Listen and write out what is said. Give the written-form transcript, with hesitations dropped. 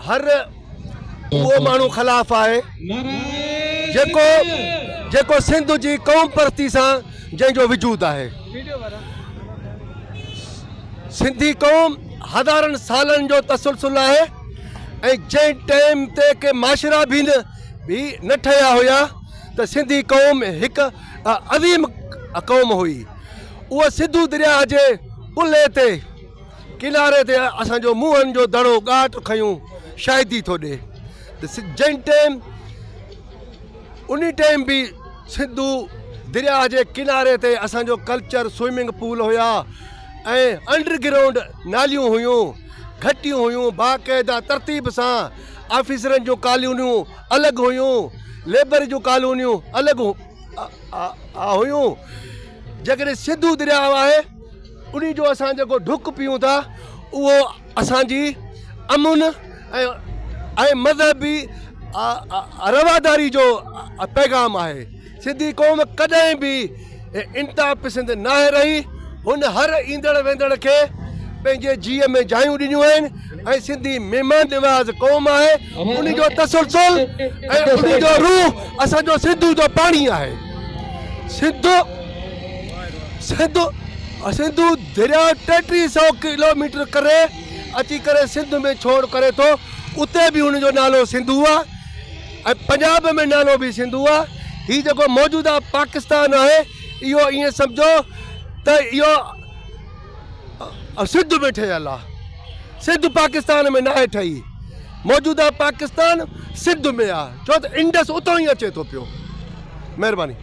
هر اهو ماڻهو خلاف آهي جيڪو جيڪو سنڌ جي قوم پرستي سان جنهن جو وجود آهي. سنڌي قوم هزارن سالن جو تسلسل آهي ۽ جنهن ٽائيم تي ڪي معاشرا به نه به نه ٺهيا هيا ته سنڌي قوم هڪ عظيم قوم هئي. اهو سنڌو درياهه جي ڪلهي تي ڪناري تي اسان جو موهن جو دڙو ڳاٽ کنيون شاهدي ٿو ڏي ته جنهن ٽيم انهي ٽيم به سنڌو درياهه جي ڪناري تي اسان جو ڪلچر سوئمنگ پول هيا ۽ انڊر گرائونڊ ناليون هيون گهٽيون هيون باقاعده ترتيب سان آفيسرن جون ڪالونيون الڳ هيون ليبر جون ڪالونيون الڳ هيون جيڪڏهن سنڌو درياهه آهي انهي جو اسان جيڪو ڍڪ پيئون ٿا اهو اسان جي امن ۽ مذهبي رواداري جو پيغام آهي. سنڌي قوم ڪڏهن به انتها پسند ناهي رهي. هن هر ايندڙ ويندڙ کي پنهنجي جيء ۾ جايون ڏنيون آهن ۽ سنڌي مهمان نواز قوم آهي. انهي جو تسلسل ۽ انهي جو روح اسان جو سنڌو جو پاڻي آهي. سنڌ سنڌ سنڌو درياء 33 سئو ڪلوميٽر ڪري اچي ڪري سنڌ ۾ ڇوڙ ڪري ٿو اتي به ان جو نالو سنڌو آ ۽ پنجاب ۾ نالو به سنڌو آ. هي جيڪو موجوده پاڪستان آهي اهو ائين سمجهو ته اهو سنڌ ۾ ٺهيل آ. سنڌ پاڪستان ۾ ناهي ٺهي. موجوده پاڪستان سنڌ ۾ آ ڇو ته انڊس اتان ئي اچي ٿو پيو. مهرباني.